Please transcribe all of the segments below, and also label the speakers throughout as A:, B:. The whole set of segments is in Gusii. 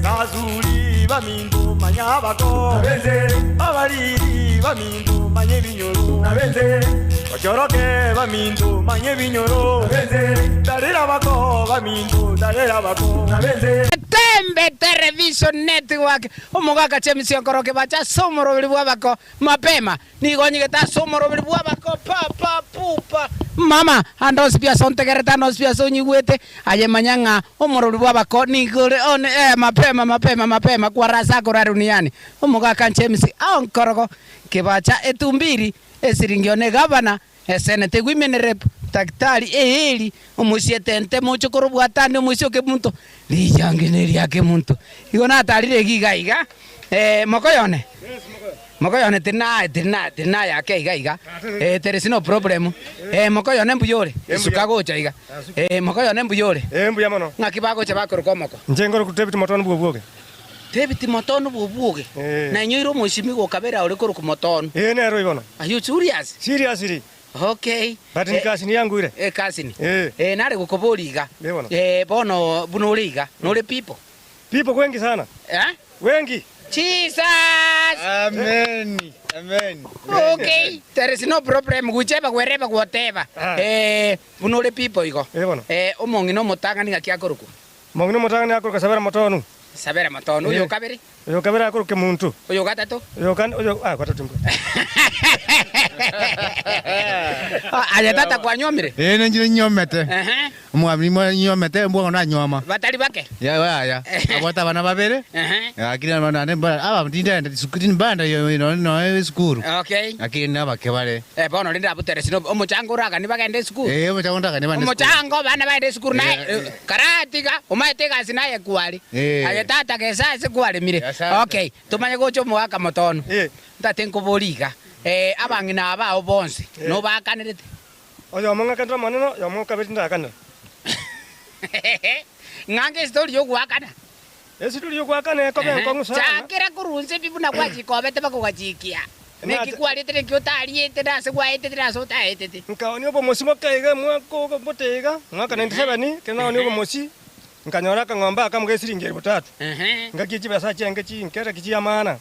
A: Kasuri baminto manya abako, abariri baminto manya ebinyoro, Bachoroke baminto manya ebinyoro, Tarera abako baminto tarera abako.
B: Tembe Television Network, omogaka James Okoroke bacha ase omoroberi bw'abako mapema. Nigo onyigete ase omoroberi bw'abako pa pa pu pa mama ande onsi pi ase ontegerete ande onsi pi ase onyigwete aye manya ng'a omoroberi bw'abako nigo ore one eh mapema mapema mapema kwarora ase akorwa duniani. Omogaka James Onkorogo kebacha etumbiri esiringi one egavana Esenete women rep Daktari Eeri omosietente mochokoro bwatani omoisia o Kemunto riyangi neria Kemunto igo natarire egi iga iga eh mokoyone mokoyone tiri na tiri na tiri nayake iga iga eh there is no problem eh mokoyone mbuya ore esuka gocha iga eh mokoyone mbuya ore
C: Eh mbuya mono.
B: Ng'aki bagocha bakoroka omoko.
C: Inche nkoroka David Motoni bw'obwoge.
B: David Motoni bw'obwoge
C: Eh.
B: Nainyoire omoisimi gokabera ore korokwa Motoni.
C: Eh nero igo bono.
B: Are you serious?
C: Seriously.
B: Okay.
C: But ni cousin yangu ire.
B: Eh, cousin.
C: Eh.
B: Eh, nare gokoboria iga.
C: Eh, bono.
B: Eh, bono buna ore iga, nore people.
C: People wengi sana.
B: Eh?
C: Wengi.
B: Jesus!
D: Amen. Amen.
B: Okay. There is no problem. Gocheba gwereba gwoteba.
C: Ah.
B: Eh, buna ore people igo.
C: Eh, bono.
B: Eh, omong'ina omotang'ani ng'aki akorokwa?
C: Omong'ina omotang'ani akorokwa Sabera Motonu.
B: Sabera Motonu. Oyo okabere?
C: Oyo okabere akorokwa Kemunto.
B: Oyo ogatato?
C: Oyo kane, oyo, ah, gatato mbwe.
B: Aye tata kwanyuomire?
D: Ee, nenchire nyuomete.
B: Ehe.
D: Omwami nimo nyuomete mbwango nanyuoma.
B: Batari bake?
D: Yaya, abwate abana babere.
B: Ehe.
D: Lakini naende mbara aba tindagenda chisukuru timbanda nonya nonya esukuru.
B: Okay.
D: Lakini nabake bare.
B: Eh, bono rende abwo there is no omochango oraganie bagende esukuru.
D: Eh, omochango ndaganie bande esukuru.
B: Omochango abana bagende esukuru naye
D: Eh, eh.
B: karatiga omaete egasi naye kware.
D: Eh.
B: Aye tata gesa ase kwaremire.
D: Asante.
B: Okay, tomanye gocha omogaka motono.
C: Eh.
B: Ntate nkoborie iga, eh, abang'ina aba ao bonsi
C: Eh.
B: nobaakanerete?
C: Oyomo ng'akanere Omonene, oyomo okabere tindaakanera.
B: Ng'ange estori yogoakana.
C: Estori yogoakana ekoba enkong'u sana.
B: Chakera korwa inse pi buna gwachikobete bakogachikia. Naki kwariete naki otariete, na ase gwaetete na ase otaetete.
C: Nkaonia obomosi boke iga omwaka ogo bote iga, omwaka 97, ekero naonia obomosi, nkanyora akang'ombe akamo g'esiringi elifu tatu. Engaki ye chibesa chiange chinkere ki chi'amaana,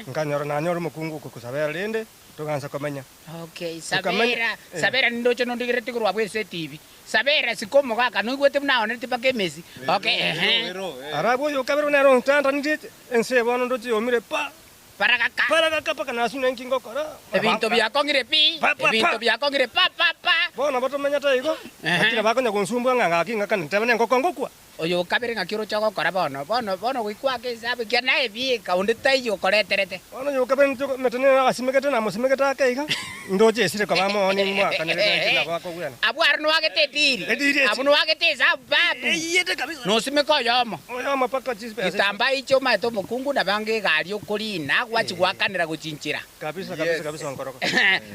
C: nkanyora nanyora omokungu okogosabera rende togansa komenya.
B: Okay,
C: Tokamenya,
B: Sabera,
C: eh.
B: Sabera nindoche nondigereti korwa abwo ase etibi. Sabera siko omogaka noigwete buna aonereti mpaka emesi. Okay, ehe.
C: Arabwo oyo okabere nere ontantanire ense bono ndoche yomire pa.
B: Paragaka.
C: Paragaka mpaka nasuna inki ngokora.
B: Ebinto biakong'ire pi,
C: Pa, pa, pa.
B: ebinto biakong'ire pa, pa, pa.
C: Bono nabo tomenyete igo,
B: Ehe.
C: lakini bakonya gonsumbua ng'a ng'aki ng'akane ntebe nengoko ngokwa.
B: Oyo okabere ng'aki oroche ogokora bono, bono, bono goikwa ake esabu ekiagera naye bieka onde taiyo okoreterete.
C: Bono oyo okabere ninche omanyete nere asimegete namosimegete ake iga, ndoche esire koba amo nimwakanere inche nabo akogwena.
B: Abwo aro noagete ediri,
C: Ediri echi.
B: abwo noagete esabu babu,
C: Eyete kabisa.
B: nosimeke oyomo.
C: Oyomo mpaka chibesa.
B: Getambaa echi omaete omokungu nabo ange egari okorina gwachia goakanera gochinchera.
C: Kabisa kabisa kabisa onkoroka.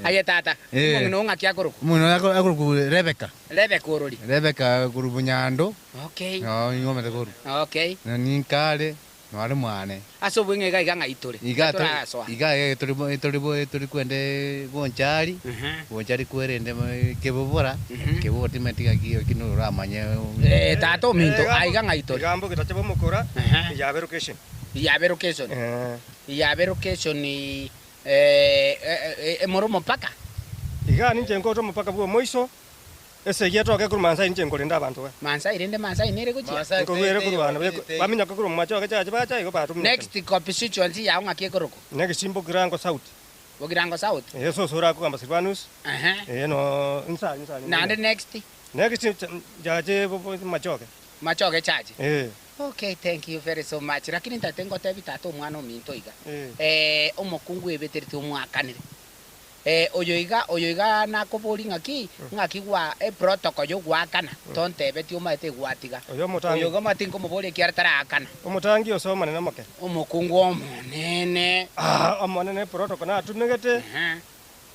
B: Aye tata,
D: Eh.
B: omong'ina oo ng'aki akorokwa?
D: Omong'ina oyo ako- akorokwa Rebecca.
B: Rebecca orori?
D: Rebecca korwa Bunyando.
B: Okay.
D: Noo nyuomete korwa.
B: Okay.
D: Na ninkare nore mwane.
B: Ase obweng'e iga iga ng'ai tore?
D: Iga tore
B: Torasoa.
D: iga iga tori bo tori bo tori kwende bonchari,
B: Ehe.
D: bonchari kwerende kebobora,
B: Mhm.
D: kebobora timanyeti ng'aki ki noramanye
B: Eh, tata ominto,
C: Iga
B: aiga ng'ai tore?
C: Iga mbogetache bomokora,
B: Ehe.
C: yabe location.
B: Yabe location.
C: Eh.
B: Yabe location eh, eh, eh, more omopaka.
C: Iga ninche nkote omopaka bwa omoiso, Esegi etoke korwa Maasai inche nkorenda abanto ba.
B: Maasai rende Maasai nere gochia.
C: Nkorwa ere korwa abana ba baminyoka korwa momache oge chache bacha igo batominyoka.
B: Next constituency yao ng'aki ekorokwa?
C: Next Bogirango South.
B: Bogirango South?
C: Ee soso ore akogamba Silvanus.
B: Ehe.
C: Ee no insa insa.
B: Naende next?
C: Next nchache Machoge.
B: Machoge chache?
C: Ee.
B: Okay thank you very so much lakini ntagete ngotebi tata omwana ominto iga.
C: Ee.
B: Eh omokungu oebeterete omwakanire. Eh, oyo iga, oyo iga nakoborie ng'aki, ng'aki gwa eprotocol y'ogoakana, tontebeti omanyete egwatiga.
C: Oyo omotangi.
B: Oyo iga omanyete nkomoboria ekiagera taraakana.
C: Omotangi ose omonene omoke.
B: Omokungu omonene.
C: Ah, omonene eprotocol natumegete,
B: Ehe.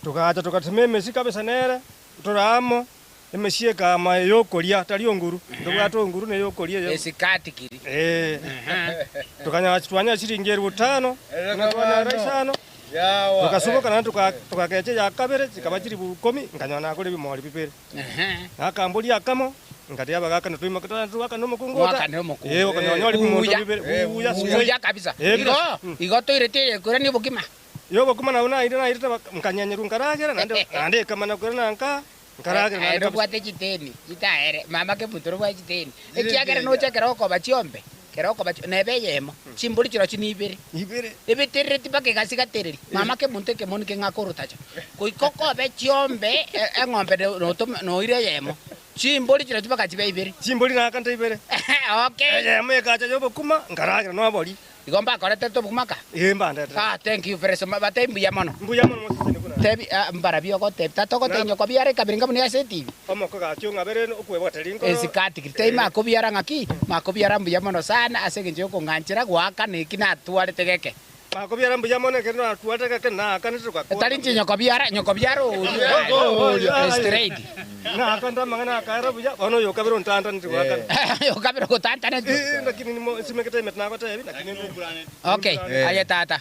C: togacha togatema emesi kabisa nere, tore amo, emesi ekaama eyokoria, tari onguru, ntobwate onguru na eyokoria eyo.
B: Esikati kiri.
C: Ee,
B: Ehe.
C: tokanyora twanyora chiringi elifu tano, buna twanyora isano. Togasuboka naende togakecha eya kabere, chikaba chilifu ikomi, nkanyora nagora ebimori bibere.
B: Ehe.
C: Nakamboria akamo. Nkaria abagaka na toimoke toakane omokungu ota.
B: Mwakane omokungu.
C: Eh, okonyora onyore omonto
B: Buya.
C: bibere. Buya
B: Buya kabisa.
C: Eh,
B: Igo, igo toirete eyekorania obokima.
C: Yo obokima nabo naire nairete baka- nkanyenyerwa nkaragera naende naende ekamanya korana nka nkaragera
B: Aye
C: naende kabisa.
B: nobwate chiteni chitaere mama kemunto nobwate chiteni ekiagera noche ekero okoba chiombe ekero okoba chi neba eyemo chimbori chirochio ni ibere
C: Ibere.
B: ebeterereti mpaka egasi gatereri mama kemunto ekemoni keng'aka orotacha goika okobe chiombe eng'ombe notome noire eyemo Chimbori chirochio mpaka chibe ibere.
C: Chimbori nakante ibere.
B: Okay.
C: Eyemo ekacha y'obokima, nkaragera nobori.
B: Igo mbakoretete obokima ka?
C: Ee, mbandetete.
B: Ah, thank you very so much. Batebi mbuya mono.
C: Mbuya mono moseseni buna.
B: Tebi, ah, mbarabio ogotebi. Tata ogotebi nyoko biara ekabere nka buna ase etibi.
C: Omoko gaki ong'abere okwebwata rinkoro.
B: Esikati kiri. Tebi makobiara ng'aki? Makobiara mbuya mono sana ase engencho y'okong'anchera goakana eki natwarete geke.
C: Makobiara mbuya mono ekero natwarete geke naakanete togakwana.
B: Tari inche nyoko biara, nyoko biara oria straight.
C: Naakanete amang'ana akaera buya, bono oyo okabere ontantaneti goakana.
B: Oyo okabere ogotantaneti.
C: Ee, lakini nimo nsimekete emete nagotebi, lakini
B: Okay, aye tata,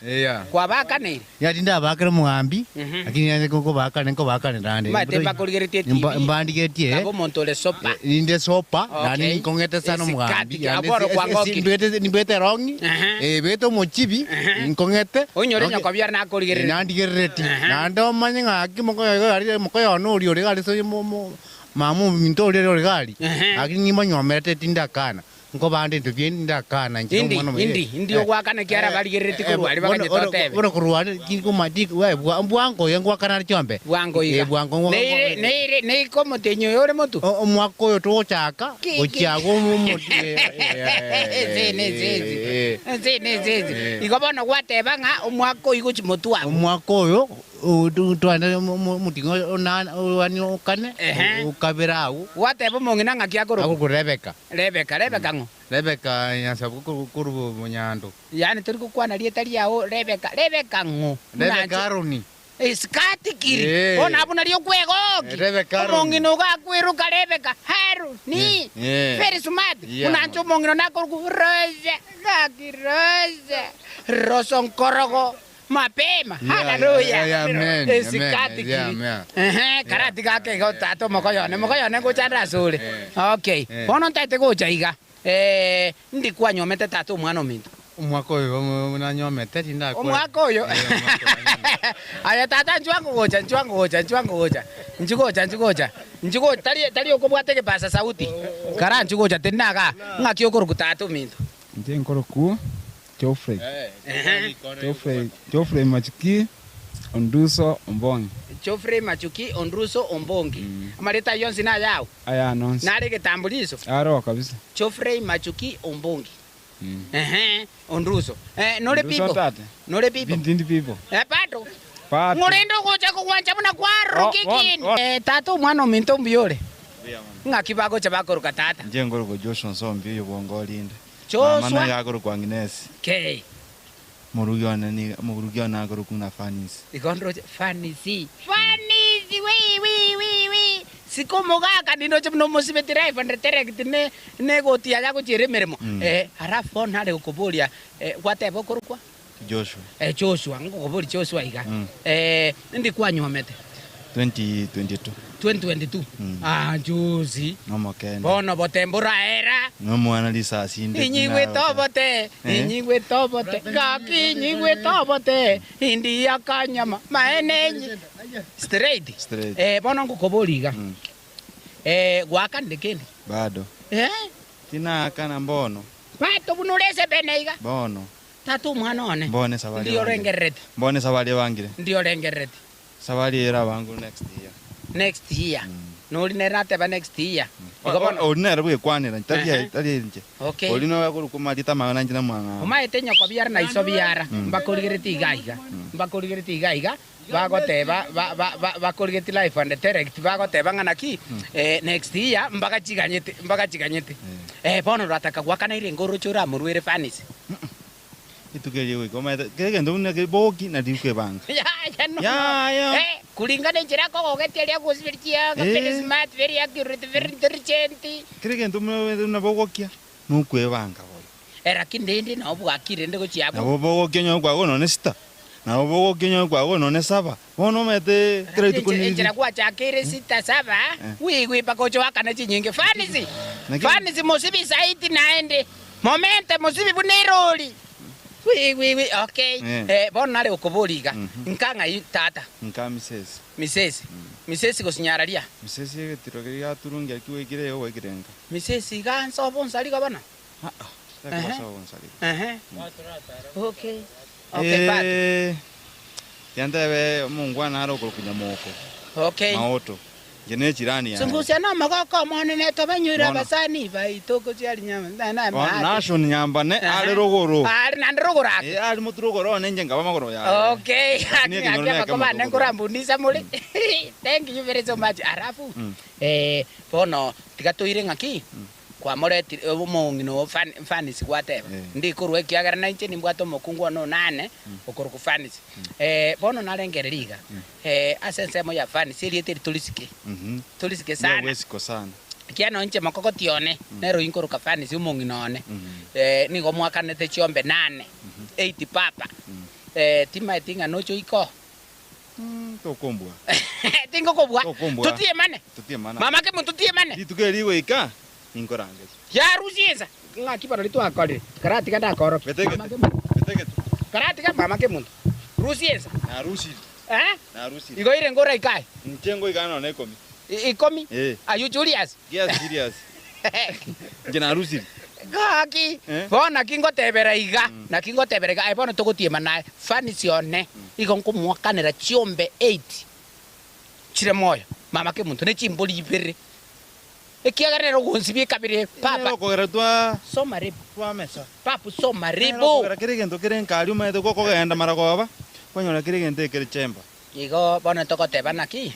B: kwabakaneire?
D: Inche tindabakera omogambi, lakini naende nkobakane nkobakanera ande.
B: Omanyete mbakorigeretie etibi,
D: Mbandigetie,
B: kabe omonto ore sober.
D: ninde sober, naende
B: Okay.
D: ninkong'ete sana omogambi,
B: Esikati,
D: naende
B: abwo
D: esi-
B: kwangokire.
D: esi- mbegete nimbegete erong'i,
B: Aha.
D: eh, mbegete omochibi, ninkong'ete.
B: Onyore
D: Noki-
B: nyokobiara nakorigereretie.
D: Nandigerereti,
B: Aha.
D: naende omanye ng'aki mokoyo iga aria mokoyo one oria ore iga aria ase mo- mo- mama ominto oria ore iga aria,
B: Aha.
D: lakini nimonywomerete tindakana. Nkobande into biaino ndakana inche
B: Indi,
D: nomwana omoyere.
B: indi, indi ogoakana ekiagera barigereretie korwa aria
D: Bono-
B: baganyete
D: bono-
B: otebe.
D: Bono korwa aria tikoma tik we bwa bwango iga ngoakana are chiombe.
B: Bwango iga.
D: Eh, bwango ngwa-
B: Neire, neire, neike omotenyi oyo ore motwe.
D: O- Omwaka oyo togochaka
B: Ki- ki-
D: gochia agwo omo- omo-
B: Ense ene ense ense.
D: Eh,
B: Ense ene ense ense.
D: Eh.
B: Igo bono gwateba ng'a omwaka oyo gochia motwe abwo.
D: Omwaka oyo Twande omoting'o onane one okane
B: Ehe.
D: okabere agwo.
B: Gwateba omong'ina ng'aki akorokwa?
D: Akorokwa Rebeka.
B: Rebeka, Rebeka ng'o?
D: Rebeka Nyasabu korwa Bonyando.
B: Yaani tori gokwana rieta riao Rebeka, Rebeka ng'o? Buna
D: Rebeka
B: inche-
D: Aroni.
B: Esikati kiri.
D: Eh.
B: Bono abwo nario okwegokia.
D: Rebeka Aroni.
B: Omong'ina ogo akweroka Rebeka Haroni.
D: Eh.
B: Very smart.
D: Yeah.
B: Buna inche omong'ina one akorokwa Rosa, gaki Rosa. Rosa nkorogo. Mapema. Haleluya. Esikati kiri. Ehe, karati gake iga tata omokoyo one, mokoyo one ngocha ande asore. Okay. Bono ntaete gocha iga. Eh, ndi kwanyomete tata omwana ominto?
D: Omwaka oyo nanyomete tindakora.
B: Omwaka oyo. Aye tata nchwa ngogocha, nchwa ngogocha, nchwa ngogocha. Nchi gocha, nchi gocha. Nchi gocha, tari tari okobwata egepasa sauti. Kara nchi gocha tenena igaa. Ng'aki okorokwa tata ominto?
E: Inche nkorokwa Geoffrey. Geoffrey, Geoffrey Machuki Onduso Ombongi.
B: Geoffrey Machuki Onduso Ombongi. Amarieta ayio onsi nayao?
E: Ayane onsi.
B: Nare egetambuliso?
E: Aroo kabisa.
B: Geoffrey Machuki Ombongi. Ehe, Onduso. Eh, nore
E: Onduso
B: pipo?
E: tate.
B: Nore pipo?
E: Tindi pipo.
B: Eh, bado.
E: Bado.
B: Ng'orende ogocha kogwancha buna kwarokia
E: Oh,
B: ekieni.
E: oh, oh.
B: Eh, tata omwana ominto mbuya ore? Ng'aki bagocha bakoroka tata?
F: Inche nkorokwa Joshua Nsombi oyo bwongo orinde. Mama
B: Joshua
F: naye akorokwa Agnes.
B: K.
F: Morugi one nigo morugi one akorokwa buna Fanisi.
B: Igo ndoche Fanisi. Fanisi wi wi wi wi. Siko omogaka nindoche buna omosibeti live and direct ne ne egoti yaye agochiera emeremo. Eh, alafu bono nare gokoboria eh, gwateba okorokwa?
F: Joshua.
B: Eh, Joshua, ngokoboria Joshua iga.
F: Mm.
B: Eh, ndi kwanyuomete?
F: 2022.
B: 2022?
F: Mm.
B: Ah, juzi.
F: Nomokende.
B: Bono bote mboraera.
F: Nomwana risasi inde.
B: Inyigwete obote,
F: Eh?
B: inyigwete obote, gaki inyigwete obote, indi akanyama, maene enyi. Straight.
F: Straight.
B: Eh, bono ngokoboria iga.
F: Mm.
B: Eh, gwakanire kende?
F: Bado.
B: Eh?
F: Tinaakana mbono.
B: Bato buna ore esebene iga.
F: Bono.
B: Tata omwana one.
F: Mbone esabari
B: Ndi
F: ebangire.
B: orengererete.
F: Mbone esabari ebangire.
B: Ndi orengererete.
F: Sabari ere abanguru next year.
B: Next year. Nori nere nateba next year. Igo bono.
F: Ori nere bwekwanera tari
B: Ehe.
F: tari inche.
B: Okay.
F: Ori noe akorokwa marita amayo na inche namwang'ao.
B: Omaete nyoko biara na iso biara mbakorigereti iga iga. Mbakorigereti iga iga bagoteba ba ba ba bakorigereti live and direct bagoteba ng'a naki eh, next year mbagachiganyete mbagachiganyete. Eh, bono rwataka goakana erenge oroche oramorwere fanisi.
F: Rituko erio goika omanyete kera egento buna boki nari okwebanga.
B: Yaya no.
F: Yaya.
B: Eh, kulingana enchera akogogetia aria agosiberia chianga,
F: Eh.
B: very smart, very accurate, very intelligent.
F: Kera egento buna buna bogokia nokwebanga bono.
B: Eh, lakini rende nabo bwakire rende gochia abwo.
F: Nabo bogokia onye kwagora nonye sita. Nabo bogokinywa kwago nonye saba. Bono omanyete kera rituko
B: Enche-
F: niri.
B: Enchera gwachakeire sita saba, wigwi mpaka oche oakane chinyinge. Fanisi,
F: Naki-
B: fanisi mosibi zaidi naende, momente mosibi buna erori. Wigwi wi, okay.
F: Eh.
B: Eh, bono nare gokoboria iga, nka ng'ai tata?
F: Nka misesi.
B: Misesi, misesi gosinyararia.
F: Misesi egetiro keria giaturungia ki gwaikire iga gwaikire nka.
B: Misesi iga nse obonsari iga bono?
F: Aa, tari koba obonsari.
B: Ehe. Okay. Okay, but.
F: Eh, tiga ntebe omongwana are okorokwa Nyamoko,
B: Okay.
F: Maoto, inche ne echirani yaye.
B: Sungusia na omogoko omonene tobanywere
F: Bono.
B: abasani baito gochia rinyama na na
F: Bono
B: maate.
F: Nashon Nyambane
B: Ehe.
F: are rogoro.
B: Are naende rogoro ake.
F: Eh, are motwe rogoro one inche nkaba magoro yaye.
B: Okay,
F: Lakini
B: haki
F: ekenyoro
B: haki
F: neke
B: abako bane
F: motwe rogoro.
B: nkorambundisa more. Thank you very so much. Alafu
F: Mm.
B: eh bono tiga toire ng'aki Kwamoretire omong'ina oo Fanisi gwateba, Ndikorua ekiagera nainche nimbwate omokungu one onane okorokwa Fanisi. Bono narengereria iga, ase ensemo ya Fanisi erieta eri torisike, torisike sana, ekiagera nonya inche mokogoti one nere oyio nkoroka Fanisi omong'ina one, nigo mwakanete chiombe nane, eight papa, timaeti ng'a noche oike oo.
F: Tokombua.
B: Tingokobua.
F: Tokombua.
B: Totiemane.
F: Totiemana.
B: Mama kemonto totiemane.
F: Rituko eri rigoika, ninkorangerie.
B: Yarusia ensa. Ng'aki barori twakorire. Karatiga ndakorokia.
F: Betegete.
B: Mama kemonto.
F: Betegete.
B: Karatiga mama kemonto. Rusia ensa.
F: Narusiri.
B: Eh?
F: Narusiri.
B: Igo ire ngoraika aye.
F: Inche ngoika nonye ikomi.
B: I- Ikomi?
F: Eh.
B: Are you Julius?
F: Gia serious. Inche narusiri.
B: Gaki,
F: Eh?
B: bono naki ngotebera iga, naki ngotebera iga, aye bono togotiema naye, fanisi one, igo nkomoakanera chiombe eight chire moyo, mama kemonto, ne chimbori ibere, ekiagera nere ogonsibia ekabere
F: Nere
B: papa,
F: okogera twa
B: soma rebo,
F: twamesa.
B: papu soma
F: Nere
B: rebo.
F: okogera kera egento kere nkari omanyete gokogenda maragoba, kwanyora kera egento ekere chemba.
B: Igo bono togoteba naki,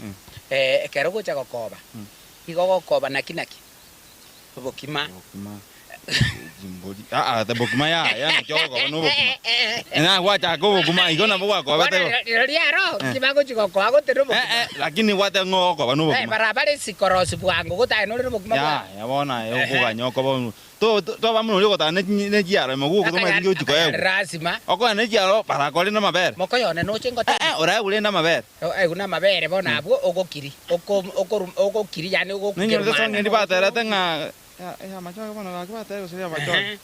B: eh, ekero ogocha gokoba, igo ogokoba naki naki? Obokima.
F: Obokima. Chimbori. Ah, ah, bokima yaya naki ogokoba na obokima. Na gwachaka obokima igo nabo gwakobete
B: Bono
F: igo.
B: rirorio aro,
F: Eh.
B: tibagochi gokoa gotera
F: Eh,
B: obokima.
F: eh, lakini gwateba ng'a ogokoba na
B: Eh,
F: obokima.
B: barabare sikorosi bwango gotae nore nobokima bwa.
F: Yaya bono aye okoganya okoba to to toba buna oria ogotara ne chinyi ne chiaro ime gwoka tomanyeti nki ochi koegwa.
B: Lasima.
F: Okonya ne chiaro barakore na amabere.
B: Mokoyone noche ngote.
F: Eh, eh, oraegwe rende amabere.
B: Aigwe namabere bono abwo ogokiri, oko okoru ogokiri yaani
F: Ninyore
B: ogokerumana.
F: song'endi baterete ng'a ya amachoge bono gaki batere gose amachoge.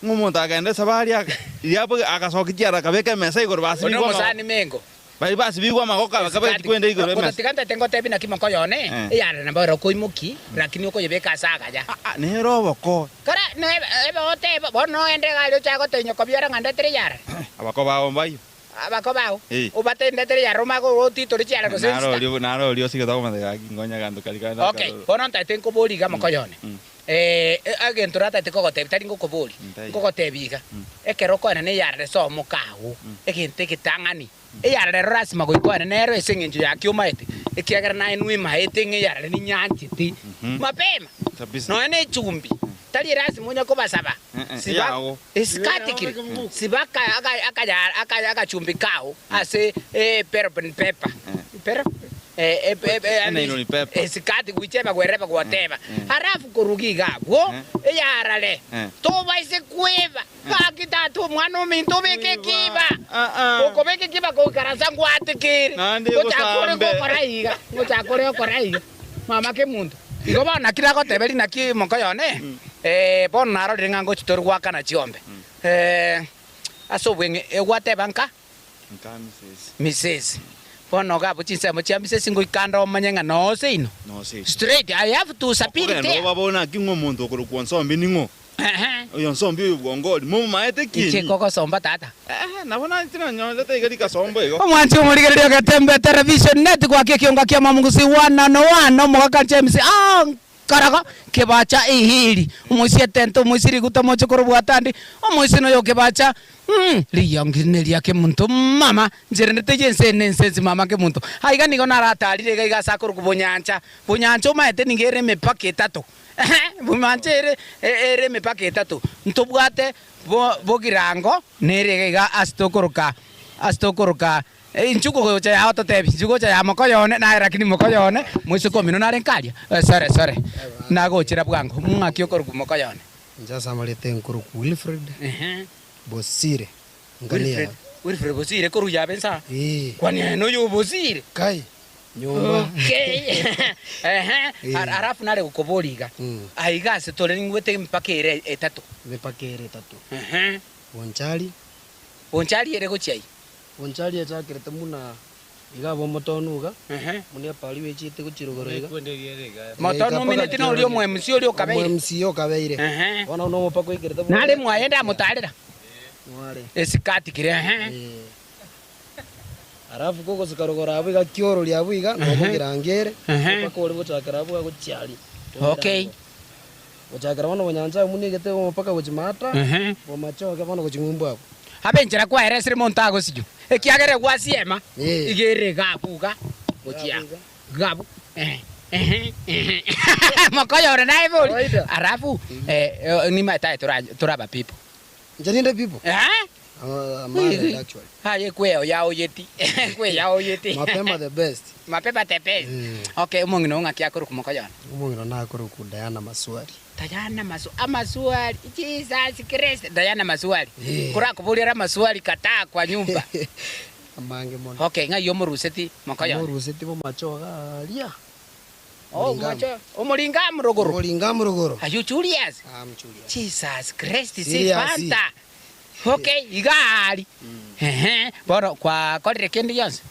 F: Ng'a omonto akagenda esabari aka riria abwo agasokia chiara akabeka emesa igoro
B: One
F: basibigwe amagoko.
B: omosani mengo.
F: Baria basibigwe amagoko bakabeka chikwenda igoro emesa.
B: Tiga ntete ngotebi naki mokoyo one,
F: Eh.
B: eyare nabo ere okoimoki, lakini okoyebeka ase agaya.
F: Ah, ah, nere oboko.
B: Kara ne ebe oteba bono noende iga aria ochake gotebia nyoko biara ng'a ndetere eyarare.
F: Abako bao mbayio.
B: Abako bao,
F: Eh.
B: obatendetere yaroma gotitore chiare gose
F: Naro
B: ensita.
F: oria naro oria osigete okomanya gaki nkonya aganto karia kare
B: Okay,
F: nakarora.
B: bono ntaete nkoborie iga mokoyone.
F: Mm.
B: Eh, egento rataete kogotebia tari ngokoboria,
F: Ntaiyo.
B: nkogotebia iga, ekero okoenda na eyarare ase omoka agwo, egento egetang'ani, eyarare ero lasima goika oende nero ase eng'encho yaki omaete, ekiagera naye nwemaete ng'a eyarare ninyanchete. Mapema,
F: Kabisa.
B: nonya na echumbi, Tari erasima onye kobasaba, siba
F: Eyago.
B: esikatikire, siba aka- aka- akaya- aka- agachumbi kao ase eperopen paper. Pero- eh, eh, eh, eh,
F: Enailoni paper.
B: esikati gwicheba gwereba gwoteba halafu koruga iga abwo eyarare
F: Eh.
B: tobaise kweba gaki tata omwana ominto obeke ekiba
F: Ah, ah.
B: okobeka ekiba goikaransa ngwatekere
F: Naende
B: ngochaka ore
F: gosambe.
B: gokora iga ngochaka ore gokora iga mama kemonto Igo bono naki nagoteberia naki mokoyo one, eh, bono narorire ng'a ngochi tore goakana chiombe. Eh, ase obweng'e egwateba nka
F: Nka misesi.
B: misesi. Bono iga abwo chinsemo chia misesi ngoika ande omanye ng'a noo seino.
F: Noo seino.
B: Straight, I have to submit
F: Okogenda
B: there.
F: obabore naki ng'a omonto okorokwa Onsombi ning'o?
B: Ehe.
F: Oyo Onsombi oyo bwongori, momomaete ki
B: Inche
F: inwe?
B: kogosomba tata.
F: Eh, nabo nanche nanyorete iga rikasomba igo.
B: Omwanchi omorigereria ogetembe television net gwaka ekionga kia Mwamugusi one and one omogaka James aa nkaraga kebacha ihiri omoisia etente omoisia riguta omoche korobwata ande omoisia noyo kebacha mm riyongi neria kemonto mama ncherende teiyo ense ene ense ense mama kemonto aiga nigo naratarire iga iga ase akorokwa bonyancha bonyancha omaete nigo ere emepaka etato bonyancha ere ere emepaka etato ntobwate Bo bogirango nere iga iga ase tokoroka ase tokoroka inchuo gocha yao totebi inchuo gocha ya mokoyo one naye lakini mokoyo one moiseke omino nare nkaria eh sore sore nagochera bwango ng'aki okorokwa mokoyo one.
G: Inche ase amareta nkorokwa Wilfred
B: Ehe.
G: Bosire, nkani
B: Wilfred
G: ya.
B: Wilfred Bosire korwa yabe nsa.
G: Ee.
B: Kwani aye noyo Bosire?
G: Kai. Nyomba.
B: Okay. Ehe.
G: Ee.
B: Alafu nare gokoboria iga. Aiga ase tore ningwete emipaka ere etato.
G: Emepaka ere etato.
B: Ehe.
G: Bonchari.
B: Bonchari ere gochia ai?
G: Bonchari echakerete buna iga abwo omotonu iga, buna epari bwechiete gochia rogoro iga.
B: Motonu omineti noria omo MC oria okabeire.
G: Omo MC okabeire. Bono buna omopaka oikerete buna.
B: Nare mwaye ndamotarera.
G: Mware.
B: Esikati kire ehe.
G: Alafu kogosuka rogoro abwo iga kiorori abwo iga, nobo kirango ere, omopaka ore gochakera abwo iga gochia aria.
B: Okay.
G: Gochakera bono bonyancha abwo buna egete omopaka gochia maata, bomachoge bono gochia ng'umbu abwo.
B: Abe enchera kwaeresire monto agosiywa, ekiagera egwasiema, iga ere iga abwo iga gochia iga abwo ehe ehe mokoyore naye bori alafu nimaete aye toraba people.
G: Inche ninde people?
B: Eh?
G: I'm married actually.
B: Aye kweoyaoyeti kweyaoyeti.
G: Mapema the best.
B: Mapema the best. Okay, omong'ina oo ng'aki akorokwa mokoyone?
G: Omong'ina one akorokwa Diana Maswali.
B: Diana Masu amaswali Jesus Christ Diana Maswali. Korakoboria ore amaswali kataa kwa nyumba.
G: Amange mono.
B: Okay, ng'ai omoruseti mokoyone?
G: Omoruseti bomachoge aria.
B: Oh, omocho omoringamu rogoro.
G: Omoringamu rogoro.
B: Are you Julius?
G: I'm Julius.
B: Jesus Christ si
G: Serious.
B: Fanta. Okay, iga ari. Ehe, bono kwakorire kende gionsi?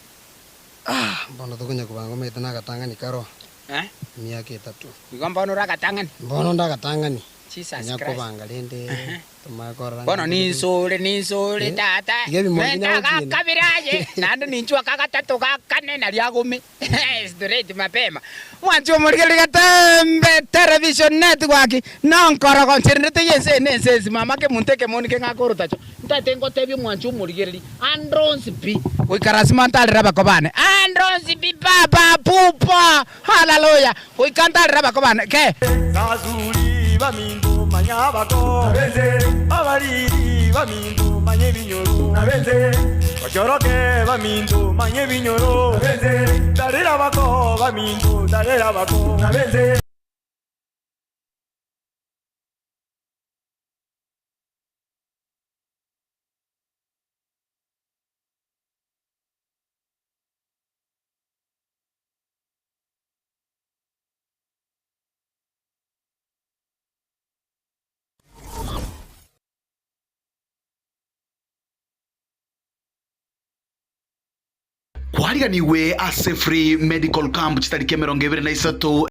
G: Ah, bono tokonya kobanga omanyete nagatang'ani karo.
B: Eh?
G: Emiaka etato.
B: Igo mbono ore agatang'ani?
G: Mbono onde agatang'ani.
B: Jesus
G: Konya
B: Christ.
G: kobanga rende tomanye korora
B: Bono ninsore, ninsore
G: Eh,
B: tata,
G: iga ebimo
B: menta
G: binya gotiena.
B: gakabere aye, naende ninchwe aka gatato gakane nario agome straight mapema. Mwanche omorigereria Getembe Television Network, nonkorogo nchererete y'ense eye na ense ensi mama kemonto ekemoni keng'ake orotacho. Ntagete ngotebie omwanche omorigereria ande onsi pi, goika lasima ntarere abako bane, ande onsi pi papa pupa. Haleluya! Goika ntarere abako bane ke.
A: Basuri baminto manya abako, abariri baminto manya ebinyoro, bachoroke baminto manya ebinyoro, tarera abako baminto tarera abako.
H: Kwariganigwe ase Free Medical Camp chitariki 23.